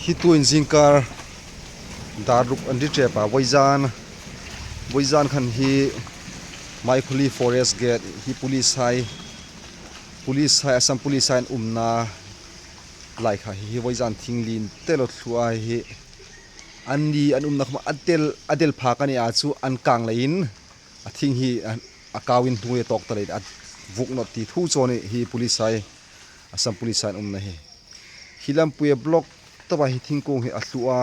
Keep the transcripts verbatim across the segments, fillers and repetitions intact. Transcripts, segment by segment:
Hi tuin zingkar dar ruk an ri ṭep a, vawizan, vawizan khan hi Maikhuli Forest Gate hi police hai, police hai, Assam police hai an umna lai kha hi, hi vawizan thing lien te lo thlu a hi, an ni an umna khawm a del, a del phak a ni a chu an kang leiin a thing hi a, a kauin hnuoi a tawk ta leiin a vuk nawt ti thu chu a nih hi police hai, Assam police hai an umna hi. Hi lampuia block tapa hi thingkung hi a thlu a,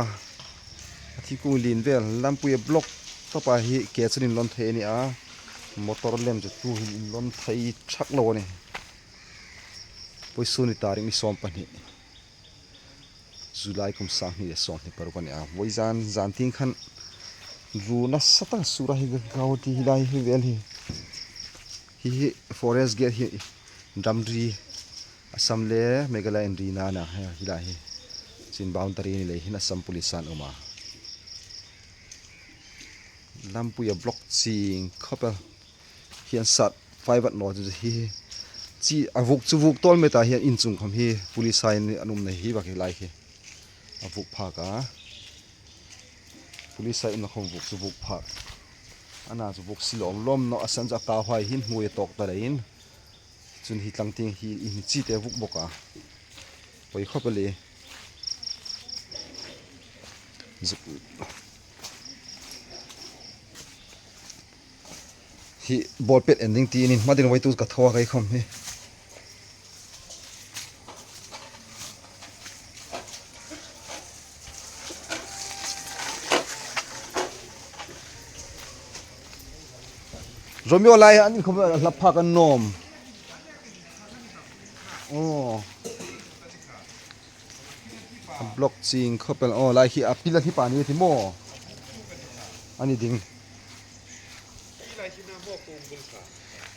a thingkung lien vel lampuia block tapa hi ke chun inlawn thei a ni a, motor lem chu tuhin inlawn thei thak lo a nih. Vawisun ni tarik ni sawm pahni, July kum sang hni le sawm hni paruk a ni a. Vawizan zan tieng khan ru nasa tak a sur a hi, gau ti hi lai hi vel hi. Hi hi Forest Gate hi ramri, Assam le Meghalaya inrina a na hi, hi lai hi. Chin boundary ni lei hin Assam police an um a. Lampuia block ching khawp el. Hi an sat fai vat naw chu hi. Chi a vuk chu vuk tawl met a, hi an in chung khawm hi police hai an umna hi vak hi lai hi. A vuk phak a. Police hai umna khawm vuk chu vuk phak. A na chu vuk si lawm lawm naw a, a san chu a kau hai hin hnuoi a tawk ta leiin. Chun hi tlang tieng hi in chi te vuk bawk a. Poi khawp a le. Zuk. Hi ball pet en ding tiin in hma ding voi tu ka thaw a kai khawm hi. Romeo lai an in khawm hlap phak an nawm. Aw. A block ching khawp el. Aw, lai hi a pillar hi pa ni ti maw? A ni ding.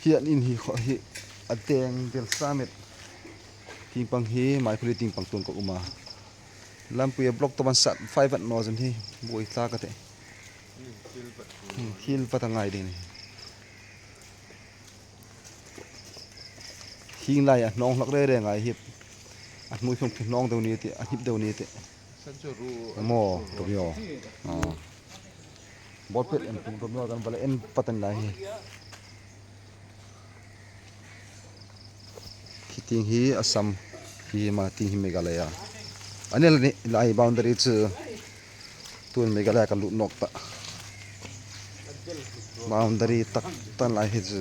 Hi an in hi khaw hi a deng del sa met. Tieng pang hi Maikhuli tieng pang tuon ka um a. Lampuia block tapan sat fai vat naw chun hi buoi tla ka tih. Hmm, thil vat a ngai ding ni. Hieng lai a hnawng hlak reng reng a hi. A hnuoi khawm khi hnawng deu ni tih, a hnip deu ni tih. Maw, Romeo. Ah. Ball pet en tum Romeo kan va la en patan lai hi. Khi tieng hi Assam, hi ma tieng hi Meghalaya. A ni lai boundary chu tuin Meghalaya ka lut nawk ta. Boundary tak tan lai hi chu.